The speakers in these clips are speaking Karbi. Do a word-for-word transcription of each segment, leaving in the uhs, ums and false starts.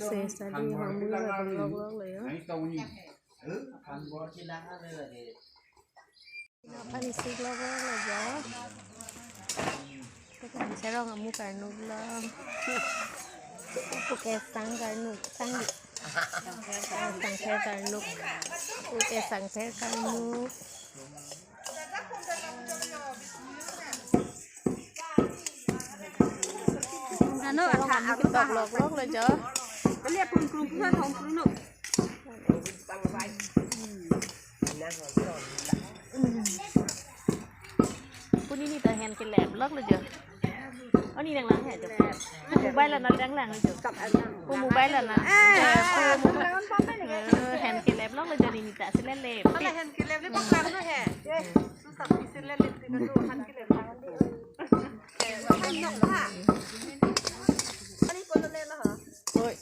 Sesa di hong mula bang lok lok lo yo. Aphan isi lok lok lo jo. Tekan serong amu karnuk lo. Pu ke sang karnuk, sang di. Sang pher karnuk. Pu ke sang pher karnuk. Ano, serong amu ketok lok lok lo jo. Kali apun krung pusan hong krung nuk. Puni ni ta hen kelep lok lo jo. Oh, ni nang lang he jo. Pu mobile la nang lang lang jo. Pu mobile la nang. Eh, pu mo-, eh, hen kelep lok lo jo ni ta sila lep. Hala hen kelep le paklang no he. Susah sila lep tika tu hen kelep lang. Eh, hen nok ha. Ani polo le lo ha. Oi.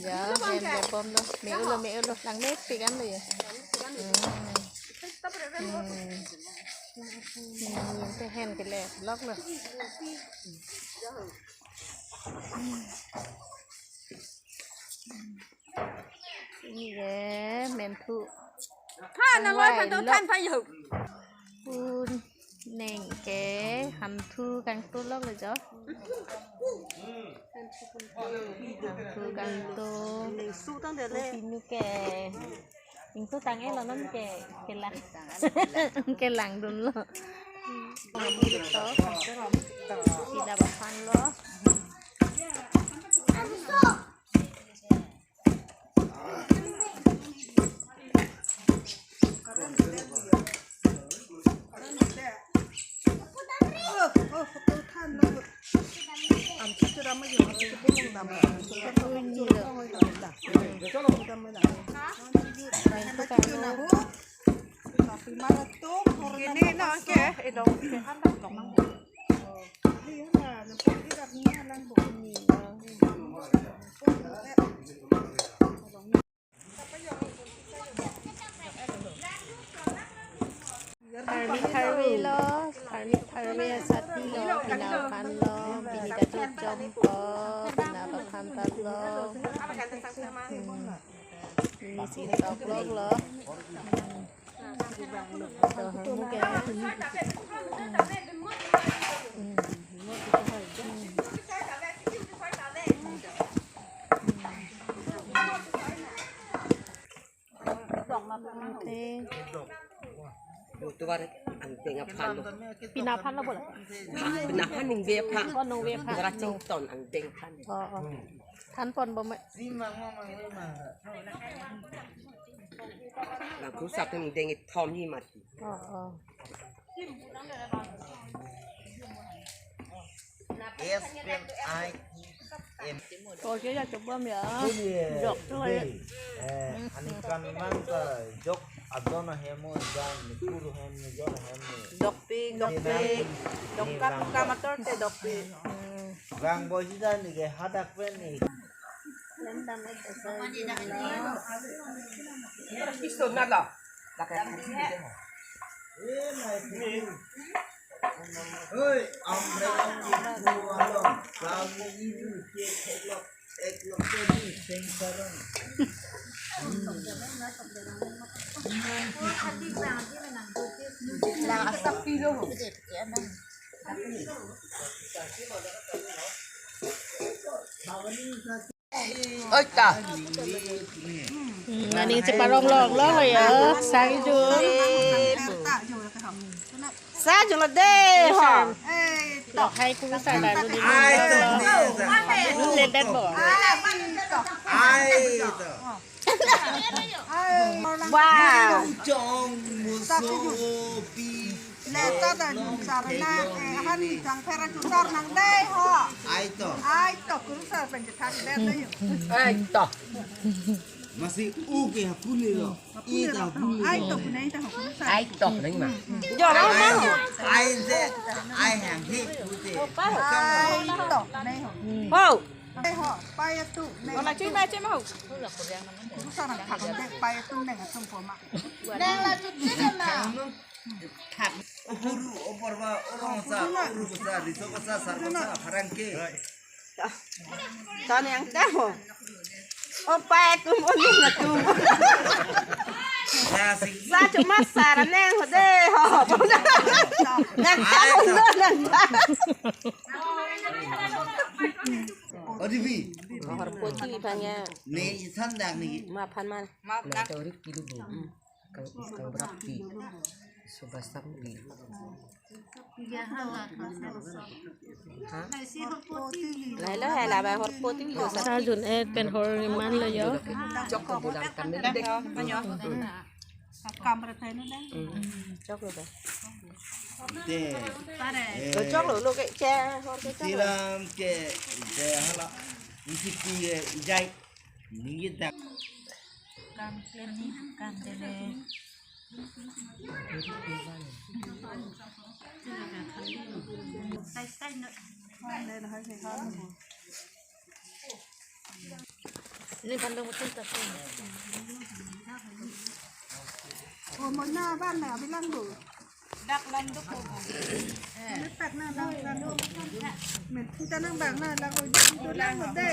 Ya, hen kelep. Lo, me-o lo, me-o lo. Lang mepik an lo ya. Hmm. Hmm. Hmm, te hen ke le, lok lo. Ini ke menthu. Than, nang lo, than, than, than, yo. Pun neng ke hanthu kangtu lok le jo. Hanthu kangtu. Neng su tang de le. Pinu ke. Ingtu tang-e lo non ke, kelang. Kelang dun lo. Amu to. Pida baphan lo. Ini no ke, idong ke handak dong nang. Tharmi tharve lo, tharmi tharve asat lo, pina aphan lo, pini kachojom po, pina aphan ta lo. Hmm. Pini si tok lok lo. Hmm. Tok lo ke. Hmm. Hmm. Ante. Youtuber angdeng aphan lo. Pina aphan lo bola. Pina aphan ningve aphan. Oh, ningve aphan. Bara chington angdeng aphan. Oh, oh. Than pon bom. Lang kurusar angdeng ithom ni mati. Oh, oh. S N I E M. Oke ya, coba ya. Jok tuh ya. Eh, aningkan mang ke jok adon ahem mo jan, kur ahem mo, jon ahem mo. Dokpik, dokpik. Dokpik, dokpik. Dokpik. Gang boy si jan ni ke hadak pen ni. Oi, amre amre along, kamu ibu ke theklok, theklok ke di seng sarang. Lang asak pilo. Oi ta. Hmm, nani cheparong long long ya, sang jun. Sang jun lo de ho. Lo hai ku sa la lu ni. Ai, ta. Nun le det bo. Ai, ta. Wow. Chong muso pi. Le ta ta jun sar na, eh, han ni chang phera chu sar nang dei ho. Ai to. Ai to, kuru sar pen je thak det na yo. Ai to. Masi u ke ha puli lo. I ta puli lo. Ai to, kunai ta ho, kuru sar. Ai to, nang ma. Jo lo ma. Ai je, ai hang hi pute. Ai to, nai ho. Ho. Ai ho, pai tu, nai. Wala chui ma, chui ma ho. Kuru sar nang thak det, pai tu nang atum po ma. Nang la chu chu ma. Thak. O guru, o porba, o rongsa, o rusa, riso basa, sar basa, pharang ke. Tan yang ta ho. O pai tum, o nung atum. Sa si. Sa chu ma sar nang ho de ho. Nang ta ho, nang ta. O divi. Horpo ti bang ya. Ne isan dak ni. Ma phan ma. Ma phan. Kang, kang berarti sudah sampai. Ha? Lahai lahai la ba horpo ti lo sa. Sa jun et pen hor man lo yo. Chok ko bulan kami dek. Kam berapa ini dah? Chok lo ba. Te. Lo chok lo lo ke che hor ke chok. Tilam ke de hala. Isi pi ke jai. Ningit dak. Kam klem ni, kam tele. Ni pandung mutin ta. Oh, mo na ban na bilang do. Dak lam do ko. Ni tak na lang lang. Men puta nang bang na lang do lang de.